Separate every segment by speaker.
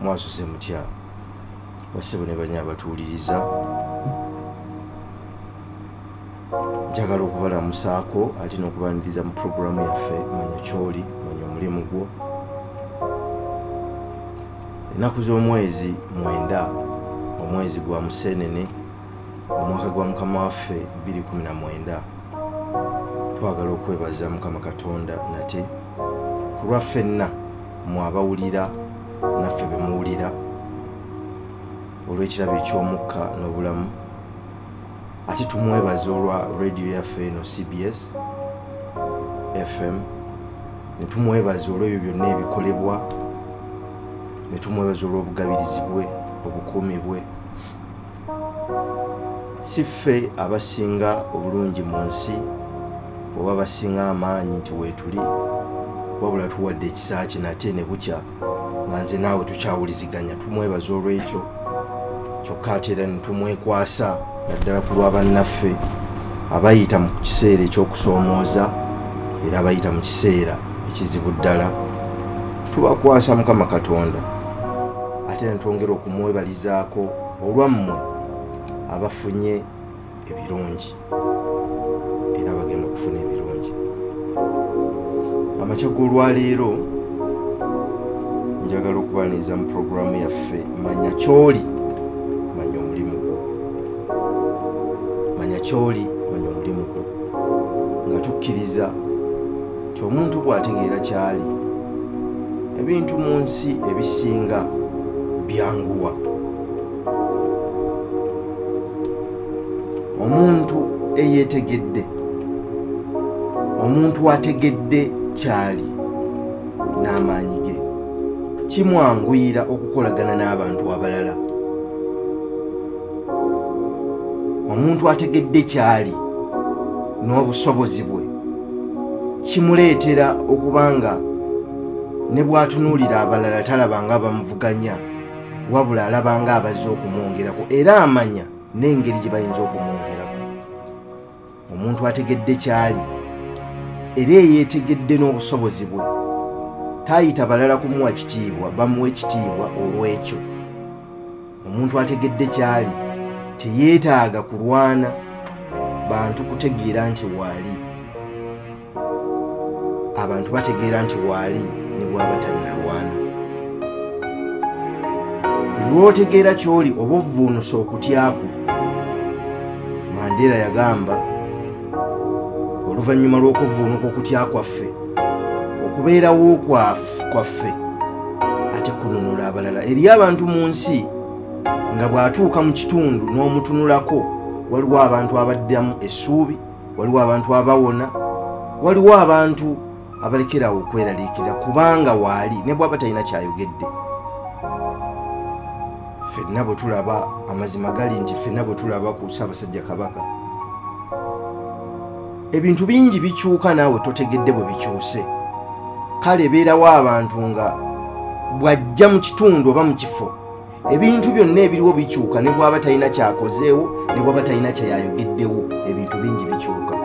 Speaker 1: Mwasuse mutya bassebo ne bannya abatuwuliriza. Njagala okubalamusaako ate n'okubaniriza mu pulogulaamu yaffe Manya Ky'oli, Manya Omulimu Gwo. Ennaku z'omwezi 9, omwezi gwa Musenene, omwaka gwa Mukama waffe 2019. Twagala okwebaza Mukama Katonda nate ku lwa ffenna mmwe abawulira naffe be muwulira olw'ekirabo eky'omukka n'obulamu. Ate tumwebaza olwa radio yaffe eno CBS FM, ne tumwebaza olw'ebyo byonna ebikolebwa, ne tumwebaza olw'obugabirizi bwe, obukuumi bwe. Si ffe abasinga obulungi mu nsi oba abasinga amaanyi nti weetuli, wabula tuwadde ekisa kye nate ne bukya nga nze naawe tukyawuliziganya. Tumwebaza olw'ekyo kyokka ate era ne tumwekwasa naddala ku lwa bannaffe abayita mu kiseera eky'okusoomooza era abayita mu kiseera ekizibu ddala. Tubakwasa Mukama Katonda ate ne twongera okumwebalizaako olwammwe abafunye ebirungi era bagenda okufuna ebirungi. Amakya g'olwaleero njagala okubaniriza mu pulogulaamu yaffe Manya Ky'oli, Manya Omulimu Gwo. Manya Ky'oli, Manya Omulimu Gwo, nga tukkiriza nti omuntu bw'ategeera ky'ali, ebintu mu nsi ebisinga byanguwa. Omuntu eyeetegedde, omuntu ategedde ky'ali n'amaanyi ge, kimwanguyira okukolagana n'abantu abalala. Omuntu ategedde ky'ali n'obusobozi bwe kimuleetera okubanga ne bw'atunuulira abalala talaba nga bamuvuganya, wabula alaba nga abazze okumwongerako era amanya n'engeri gye bayinza okumwongerako. Omuntu ategedde ky'ali era eyeetegedde n'obusobozi bwe tayita balala kumuwa kitiibwa, bamuwa ekitiibwa olw'ekyo. Omuntu ategedde ky'ali teyeetaaga kulwana bantu kutegeera nti waali. Abantu bategeera nti waali ne bw'aba tannalwana. Lw'otegeera ky'oli oba ovvuunusa okutya kwo. Mandela yagamba oluvannyuma lw'okuvvuunuka okutya kwaffe, okubeerawo kwaffe ate kununula abalala. Eri abantu mu nsi nga bw'atuuka mu kitundu n'omutunulako, waliwo abantu abaddamu essuubi, waliwo abantu abawona, waliwo abantu abalekerawo okweraliikirira kubanga waali ne bw'aba talina kyayogedde. Ffenna bwe tulaba, amazima gali nti ffenna bwe tulaba ku Ssaabasajja Kabaka, ebintu bingi bikyuka naawe totegedde bwe bikyuse. Kale ebeerawo abantu nga bw'ajja mu kitundu oba mu kifo, ebintu byonna ebiriwo bikyuka ne bw'aba talina kyakozeewo, ne bw'aba talina kyeyayogeddewo, ebintu bingi bikyuka.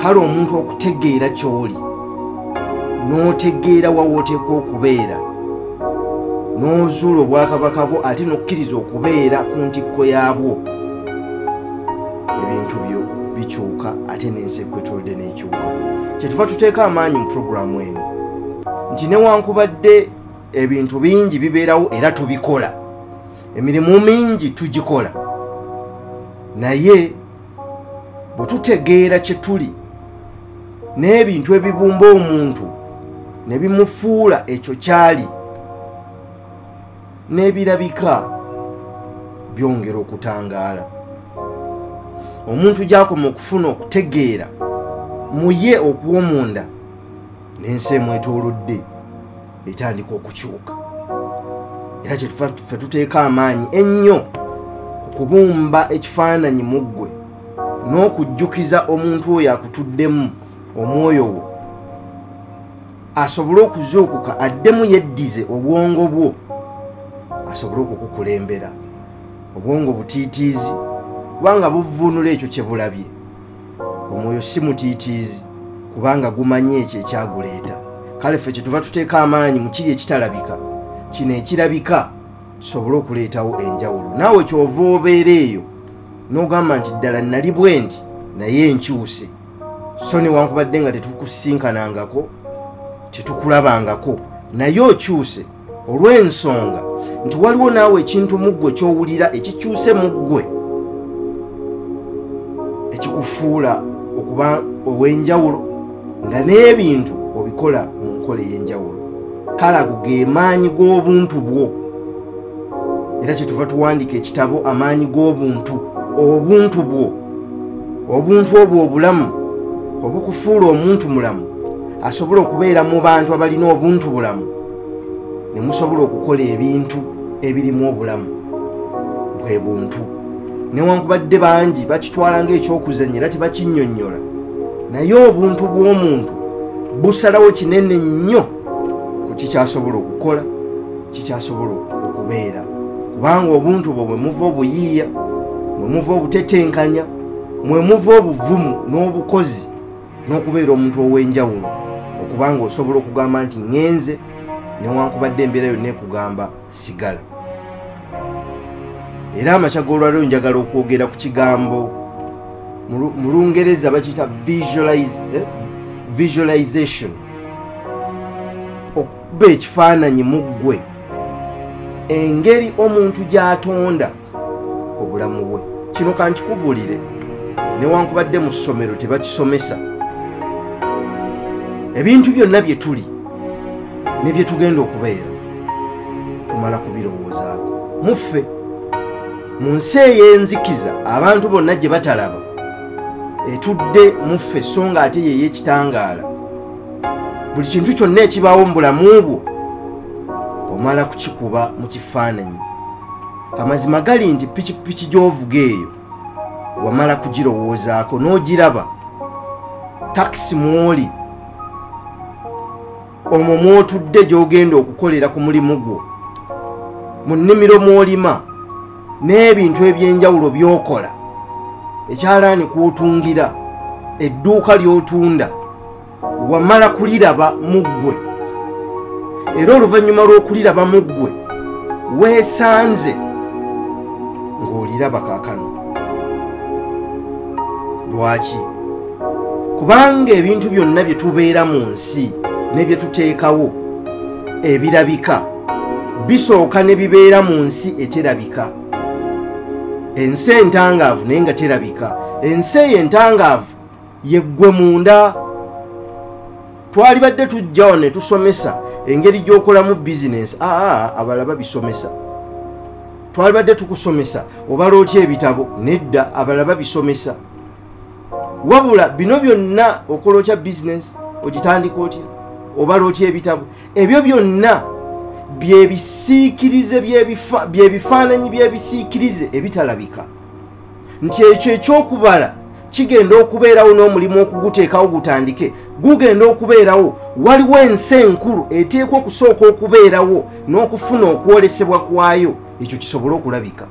Speaker 1: Kale omuntu okutegeera ky'oli, n'otegeera wa w'oteekwa okubeera, n'ozuula obwakabaka bwo ate n'okkiriza okubeera ku ntikko yaabwo, ebintu byo bikyuka ate n'ensi ekwetoolodde n'ekyuka. Kyetuva tuteeka amaanyi mu pulogulaamu eno nti newankubadde ebintu bingi bibeerawo era tubikola, emirimu mingi tugikola, naye bwe tutegeera kye tuli n'ebintu ebibumba omuntu ne bimufuula ekyo ky'ali, n'ebirabika byongera okutangaala. Omuntu gy'akoma okufuna okutegeera mu ye okw'omunda, n'ensi emwetoolodde etandika okukyuka. Era kyetuva ffe tuteeka amaanyi ennyo ku kubumba ekifaananyi mu ggwe n'okujjukiza omuntu oyo akutuddemu omwoyo wo asobole okuzuukuka addemu yeddize obwongo bwo asobole okukukulembera. Obwongo butiitiizi kubanga buvvuunula ekyo kye bulabye. Omwoyo si mutiitiizi kubanga gumanyi ekyo ekyaguleeta. Kale ffe kyetuva tuteeka amaanyi mu kiri ekitalabika, Kino ekirabika kisobole okuleetawo enjawulo. Naawe ky'ova obeera eyo n'ogamba nti ddala nali bwe nti naye nkyuse, so newankubadde nga tetukusinkanangako, tetukulabangako, naye okyuse olw'ensonga nti waliwo naawe ekintu mu ggwe ky'owulira ekikyuse mu ggwe ekikufuula okuba ow'enjawulo, nga n'ebintu obikola mu nkola ey'enjawulo. Kale ago ge maanyi g'obuntu bwo. Era kyetuva tuwandiika ekitabo Amaanyi g'Obuntu. Obuntu bwo, obuntu obwo obulamu obukufuula omuntu mulamu, asobola okubeera mu bantu abalina obuntu bulamu, ne musobola okukola ebintu ebirimu obulamu, bwe buntu. Newankubadde bangi bakitwala ng'ekyokuzannya era tebakinnyonnyola, naye obuntu bw'omuntu busalawo kinene nnyo ku kikyasobola okukola, kikyasobola okubeera. Kubanga obuntu bwo bwe muva obuyiiya, mwe muva obutetenkanya, mwe muva obuvumu n'obukozi n'okubeera omuntu ow'enjawulo, okubanga osobola okugamba nti ŋŋenze newankubadde embeera yonna ekugamba sigala. Era amakya g'olwaleero njagala okwogera ku kigambo mu Lungereza bakiyita visualization, okuba ekifaananyi mu ggwe, engeri omuntu gy'atonda obulamu bwe. Kino kankikubuulire, newankubadde mu ssomero tebakisomesa, ebintu byonna bye tuli ne bye tugenda okubeera tumala kubirowoozaako. Muffe mu nsi ey'enzikiza abantu bonna gye batalaba, etudde muffe, so nga ate ye y'ekitangaala. Buli kintu kyonna ekibaawo mu bulamu bwo omala kukikuba mu kifaananyi. Amazima gali nti pikipiki gy'ovuga eyo wamala kugirowoozaako n'ogiraba, takisi mw'oli, omwo mw'otudde gy'ogenda okukolera ku mulimu gwo, mu nnimiro mw'olima, n'ebintu eby'enjawulo by'okola, ekyalaani kw'otungira, edduuka ly'otunda, wamala kuliraba mu ggwe. Era oluvannyuma lw'okuliraba mu ggwe weesanze ng'oliraba kaakano. Lwaki? Kubanga ebintu byonna bye tubeera mu nsi ne bye tuteekawo ebirabika bisooka ne bibeera mu nsi eterabika. Ensi entangaavu naye nga terabika. Ensi eyo entangaavu ye ggwe munda. Twalibadde tujja wano ne tusomesa engeri gy'okolamu bizinensi, abalala babisomesa. Twalibadde tukusomesa obala otya ebitabo, nedda, abalala babisomesa. Wabula bino byonna, okola otya bizinensi, ogitandika otya, obala otya ebitabo, ebyo byonna byebisiikirize, byebifaananyi byebisiikirize ebitalabika. Nti ekyo ekyokubala kigenda okubeerawo n'omulimu okuguteekawo gutandike, gugenda okubeerawo. Waliwo ensi enkulu eteekwa okusooka okubeerawo n'okufuna okwolesebwa kwayo, ekyo kisobole okulabika.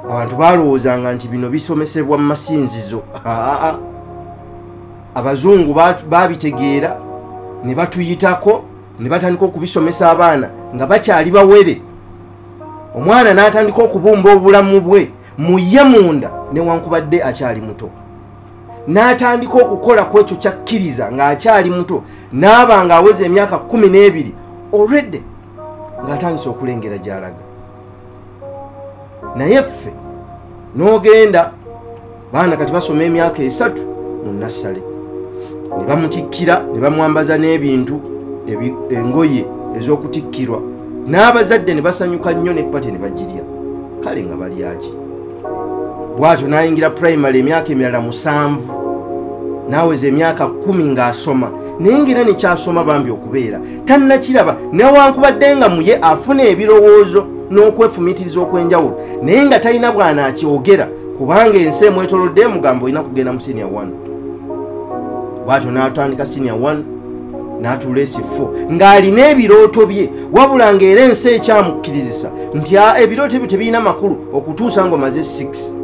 Speaker 1: Abantu balowoozanga nti bino bisomesebwa mu masinzizo. Abazungu babitegeera ne batuyitako ne batandika okubisomesa abaana nga bakyali bawere. Omwana n'atandika okubumba obulamu bwe mu ye munda newankubadde akyali muto, n'atandika okukola ku ekyo kyakkiriza ng'akyali muto, n'aba ng'aweza emyaka 12 already ng'atandise okulengera gy'alaga. Naye ffe n'ogenda baana kati basoma emyaka 3 mu nassale, ne bamutikkira ne bamwambaza n'ebintu engoye ez'okutikkirwa, n'abazadde ne basanyuka nnyo ne pate ne bagirya. Kale nga balyaki? Bw'atyo n'ayingira primary emyaka emirala 7, n'aweza emyaka 10 ng'asoma, naye ng'era nekyasoma bambi okubeera tannakiraba, newankubadde nga muye afuna ebirowoozo n'okwefumiitiriza okw'enjawulo, naye nga talina bw'anaakyogera kubanga ensi emwetoolodde emugamba olina kugenda mu senior 1. Bw'atyo n'atandika senior 1 n'atuula S4 ng'alina ebirooto bye, wabula ng'era ensi ekyamukkirizisa nti ebirooto ebyo tebirina makulu okutuusa ng'omaze 6.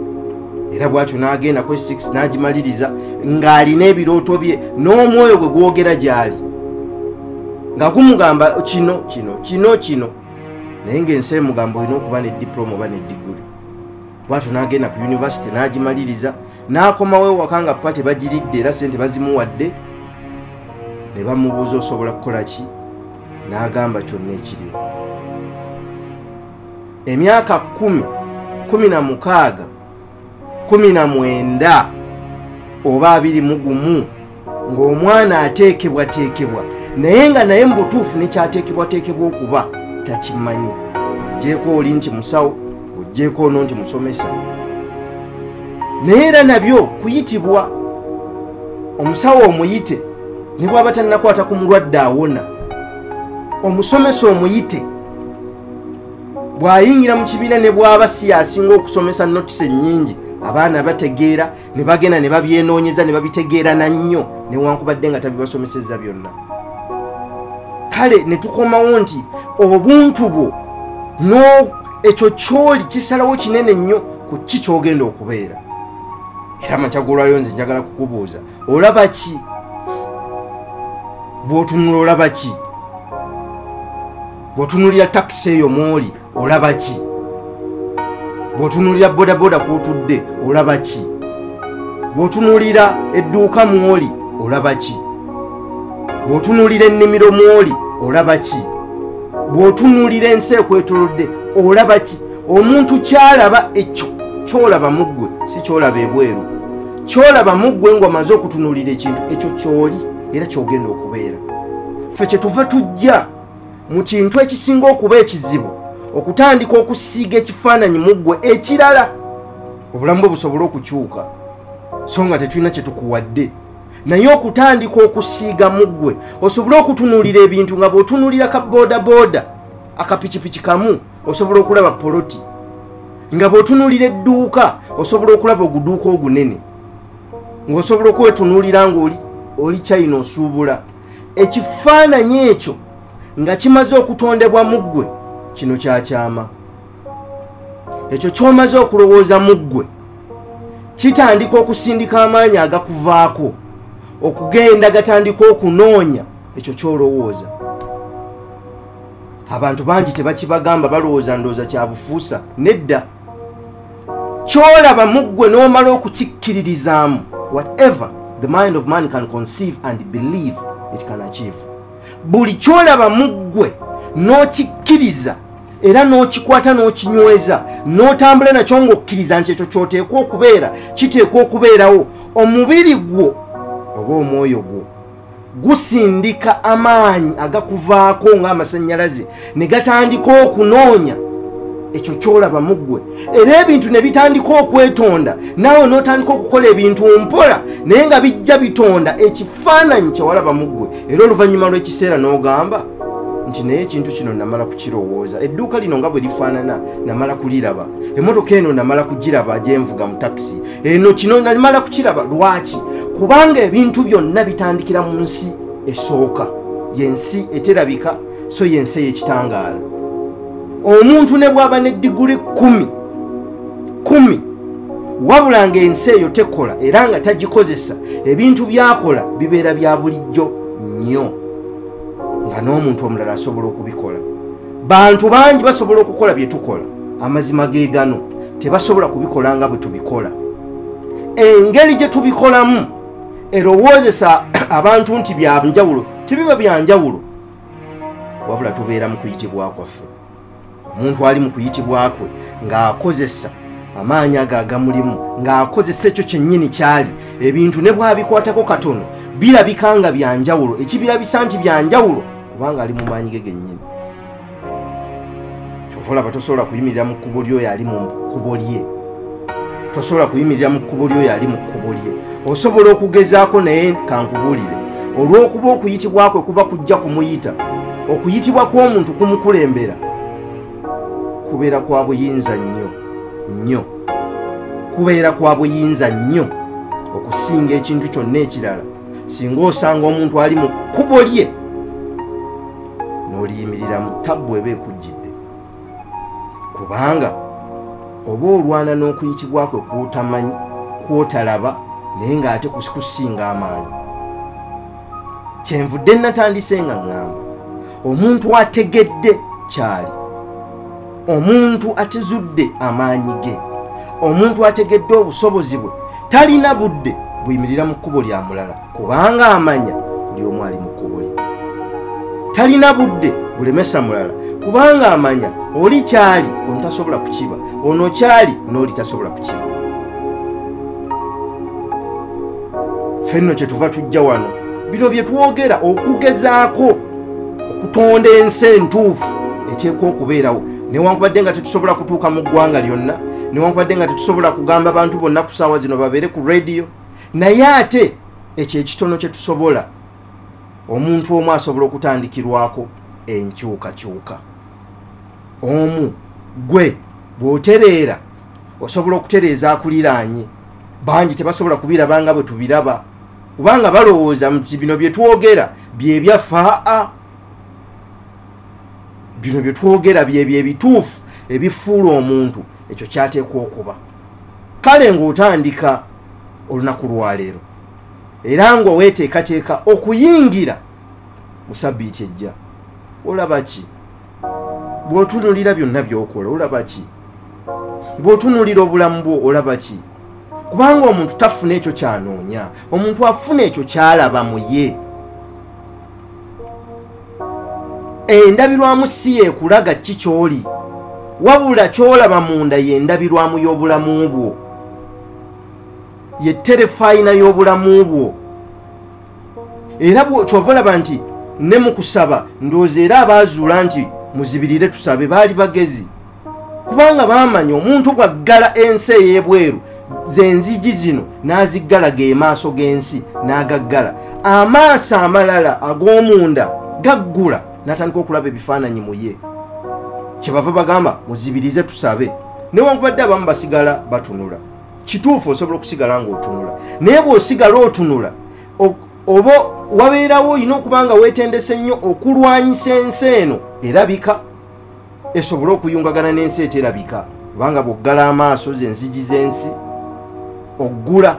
Speaker 1: Era bw'atyo n'agenda ku S6 n'agimaliriza ng'alina ebirooto bye n'omwoyo gwe gwogera gy'ali. Nga gumugamba kino kino kino kino, naye ng'ensi emugamba olina okuba ne diploma oba ne diguli. Bwatyo n'agenda ku yunivasite n'agimaliriza, n'akomawo ewaka nga party bagiridde era sente bazimuwadde, ne bamubuuza osobola kukola ki, n'agamba kyonna ekiriwo. Emyaka 10, 16, 19 oba 21 ng'omwana ateekebwateekebwa, naye nga naye mu butuufu nekyateekebwateekebwa okuba takimanyi. Oggyeeko oli nti musawo, oggyeeko ono nti musomesa, naye era nabyo kuyitibwa. Omusawo omuyite ne bw'aba tannakwata ku mulwadde awona. Omusomesa omuyite bw'ayingira mu kibiina ne bw'aba si y'asinga okusomesa notisi ennyingi, abaana bategeera ne bagenda ne babyenoonyeza ne babitegeera na nnyo newankubadde nga tabibasomesezza byonna. Kale ne tukomawo nti obuntu bwo ekyo ky'oli kisalawo kinene nnyo ku ki ky'ogenda okubeera. Era amakya g'olwaleero nze njagala kukubuuza, olaba ki? Bw'otunula olaba ki? Bw'otunuulira takisi eyo mw'oli olaba ki? Bw'otunuulira bodaboda kw'otudde olaba ki? Bw'otunuulira edduuka mw'oli olaba ki? Bw'otunuulira ennimiro mw'oli olaba ki? Bw'otunuulira ensi ekwetoolodde olaba ki? Omuntu ky'alaba ekyo ky'olaba mu ggwe si ky'olaba ebweru. Ky'olaba mu ggwe ng'omaze okutunuulira ekintu ekyo ky'oli era ky'ogenda okubeera. Ffe kye tuva tujja mu kintu ekisinga okuba ekizibu, okutandika okusiiga ekifaananyi mu ggwe ekirala, obulamu bwe busobole okukyuka, so nga tetulina kye tukuwadde. Naye okutandika okusiiga mu ggwe osobole okutunuulira ebintu nga bw'otunuulira ka bodaboda akapikipiki kamu osobola okulaba poloti, nga bw'otunuulira edduuka osobola okulaba oguduuka ogunene, ng'osobola okwetunuulira ng'oli China osuubula. Ekifaananyi ekyo nga kimaze okutondebwa mu ggwe, kino kyakyama. Ekyo ky'omaze okulowooza mu ggwe kitandika okusindika amaanyi agakuvaako okugenda gatandika okunoonya ekyo ky'olowooza. Abantu bangi tebakibagamba, balowooza ndowooza kya bufuusa. Nedda, ky'olaba mu ggwe n'omala okukikkiririzaamu, whatever the mind of man can conceive and believe it can achieve. Buli ky'olaba mu ggwe n'okikkiriza era n'okikwata n'okinyweza n'otambula nakyo ng'okkiriza nti ekyo ky'oteekwa okubeera kiteekwa okubeerawo, omubiri gwo oba omwoyo gwo gusindika amaanyi agakuvaako ng'amasannyalaze ne gatandika okunoonya ekyo ky'olaba mu ggwe, era ebintu ne bitandika okwetonda, naawe n'otandika okukola ebintu mpola naye nga bijja bitonda ekifaananyi kye walaba mu ggwe. Era oluvannyuma lw'ekiseera n'ogamba nti naye ekintu kino namala kukirowooza, edduuka lino nga bwe lifaanana namala kuliraba, emmotoka eno namala kugiraba gyenvuga mu takisi eno, kino namala kukiraba. Lwaki? Kubanga ebintu byonna bitandikira mu nsi esooka, y'ensi eterabika, so y'ensi ey'ekitangaala. Omuntu ne bw'aba ne diguli 10 wabula ng'ensi eyo tekola era nga tagikozesa, ebintu by'akola bibeera bya bulijjo nnyo nga n'omuntu omulala asobola okubikola. Bantu bangi basobola okukola bye tukola, amazima ge gano tebasobola kubikola nga bwe tubikola. Engeri gye tubikolamu erowoozesa abantu nti bya njawulo, tebiba bya njawulo, wabula tubeera mu kuyitibwa kwaffe. Omuntu ali mu kuyitibwa kwe ng'akozesa amaanyi ago agamulimu, ng'akozesa ekyo kyennyini kyali, ebintu ne bw'abikwatako katono birabika nga bya njawulo. Ekibirabisa nti bya njawulo kubanga ali mu maanyi ge gennyini. Kyova olaba tosobola kuyimirira mu kkubo ly'oyo ali mu kkubo lye, tosobola kuyimirira mu kkubo ly'oyo ali mu kkubo lye. Osobola okugezaako, naye kankubuulire, olw'okuba okuyitibwa kwe kuba kujja kumuyita, okuyitibwa kw'omuntu kumukulembera kubeera kwa buyinza nnyo nnyo, kubeera kwa buyinza nnyo okusinga ekintu kyonna ekirala. Singa osanga omuntu ali mu kkubo lye n'oliyimiriramu, tabbu eba ekujjidde, kubanga oba olwana n'okuyitibwa kwe kw'otamanyi, kw'otalaba, naye ng'ate kusinga amaanyi. Kyenvudde natandise nga ŋŋamba Omuntu ategedde kyali, omuntu atezudde amaanyi ge, omuntu ategedde obusobozi bwe, talina budde buyimirira mu kkubo lya mulala, kubanga amanya buli omu ali mu kkubo lye. Talina budde bulemesa mulala, kubanga amanya oli kyali ono tasobola kukiba, ono kyali n'oli tasobola kukiba. Fenno kye tuva tujja wano, bino bye twogera okugezaako okutonda ensi entuufu eteekwa okubeerawo. Newankubadde nga tetusobola kutuuka mu ggwanga lyonna, newankubadde nga tetusobola kugamba bantu bonna ku ssaawa zino babeere ku rediyo, naye ate ekyo ekitono kye tusobola, omuntu omu asobola okutandikirwako enkyukakyuka. Omu gwe bw'otereera osobola okutereeza akuliraanye. Bangi tebasobola kubiraba nga bwe tubiraba, kubanga balowooza nti bino bye twogera bye byaffe. Aa, bino bye twogera bye byebituufu ebifuula omuntu ekyo kyateekwa okuba. Kale ng'otandika olunaku lwaleero era nga weeteekateeka okuyingira mu sabbiiti ejja, olaba ki? Bw'otunuulira byonna by'okola olaba ki? Bw'otunuulira obulamu bwo olaba ki? Kubanga omuntu tafuna ekyo ky'anoonya, omuntu afuna ekyo ky'alaba mu ye. Endabirwamu si yeekulaga ki ky'oli, wabula ky'olaba munda y'endabirwamu y'obulamu bwo, ye terefayina y'obulamu bwo. Era ky'ova olaba nti ne mu kusaba, ndowooza era abaazuula nti muzibirire tusabe baali bagezi, kubanga baamanya omuntu bw'aggala ensi ey'ebweru, z'enzigi zino n'aziggala ge maaso g'ensi n'agaggala, amaaso amalala ag'omunda gaggula n'atandika okulaba ebifaananyi mu ye. Kyebava bagamba muzibirize tusabe. Newankubadde abamu basigala batunula. Kituufu osobola okusigala ng'otunula, naye bw'osigala otunula oba wabeerawo olina okuba nga weetendese nnyo okulwanyisa ensi eno erabika esobole okuyungagana n'ensi eterabika, kubanga bw'oggala amaaso z'enzigi z'ensi oggula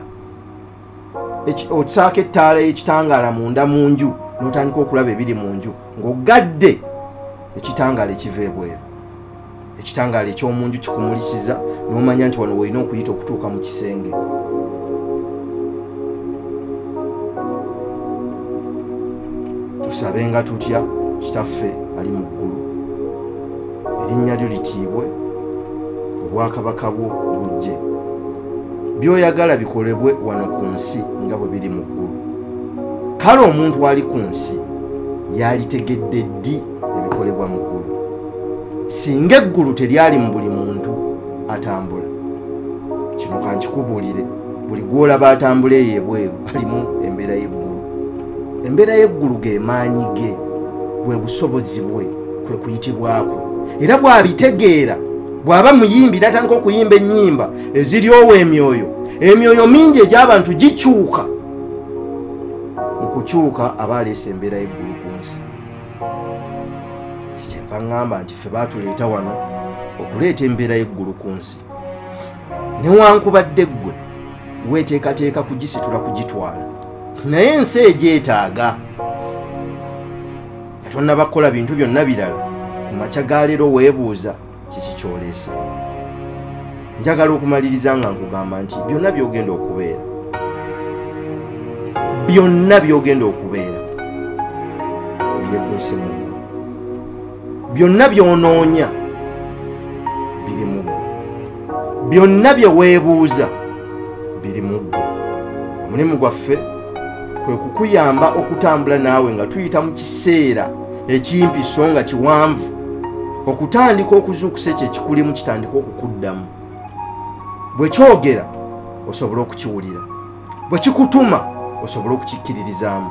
Speaker 1: osaako ettaala y'ekitangaala munda mu nju n'otandika okulaba ebiri mu nju ng'oggadde ekitangaala ekiva ebweru. Ekitangaala eky'omu nju kikumulisiza n'omanya nti wano wolina okuyita okutuuka mu kisenge. Tusabenga tutya? Kitaffe ali mu ggulu, erinnya lyo litiibwe, obwakabaka bwo bujje, by'oyagala bikolebwe wano ku nsi nga bwe biri mu ggulu. Kale omuntu ali ku nsi yalitegedde ddi ebikolebwa mu ggulu, singa eggulu teryali mu buli muntu atambula? Kino kankikubuulire, buli gw'olaba atambula eyo ebweru alimu embeera y'eggulu. Embeera y'eggulu ge maanyi ge, bwe busobozi bwe, kwe kuyitibwa kwe. Era bw'abitegeera, bw'aba muyimbi n'atandika okuyimba ennyimba eziryowa emyoyo, emyoyo mingi egy'abantu gikyuka. Mu kukyuka aba aleese embeera y'eggulu ku nsi. Kyenva ŋŋamba nti ffe baatuleeta wano okuleeta embeera y'eggulu ku nsi. Newankubadde ggwe weeteekateeka kugisitula kugitwala, naye ensi egyetaaga. Nga tonnaba kukola bintu byonna birala, ku makya ga leero weebuuza kiki ky'oleese. Njagala okumaliriza nga nkugamba nti byonna by'ogenda okubeera, byonna by'ogenda okubeera byekwese mu ggwe, byonna by'onoonya biri mu ggwe, byonna bye weebuuza biri mu ggwe. Omulimu gwaffe kwe kukuyamba okutambula naawe nga tuyita mu kiseera ekimpi so nga kiwanvu, okutandika okuzuukusa ekyo ekikulimu kitandika okukuddamu. Bwe kyogera osobola okukiwulira, bwe kikutuma osobola okukikkiririzaamu,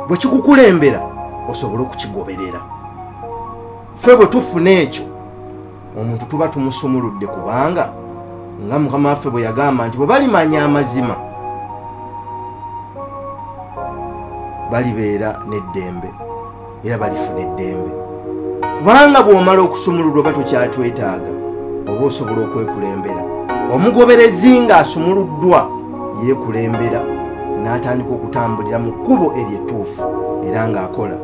Speaker 1: bwe kikukulembera osobola okukigoberera. Ffe bwe tufuna ekyo, omuntu tuba tumusumuludde, kubanga nga Mukama waffe bwe yagamba nti bwe balimanya amazima balibeera n'eddembe, era balifuna eddembe. Kubanga bw'omala okusumululwa oba tokyatwetaaga, oba osobola okwekulembera. Omugoberezi ng'asumuluddwa yeekulembera n'atandika okutambulira mu kkubo ery'ettuufu era ng'akola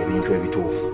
Speaker 1: ebintu ebituufu.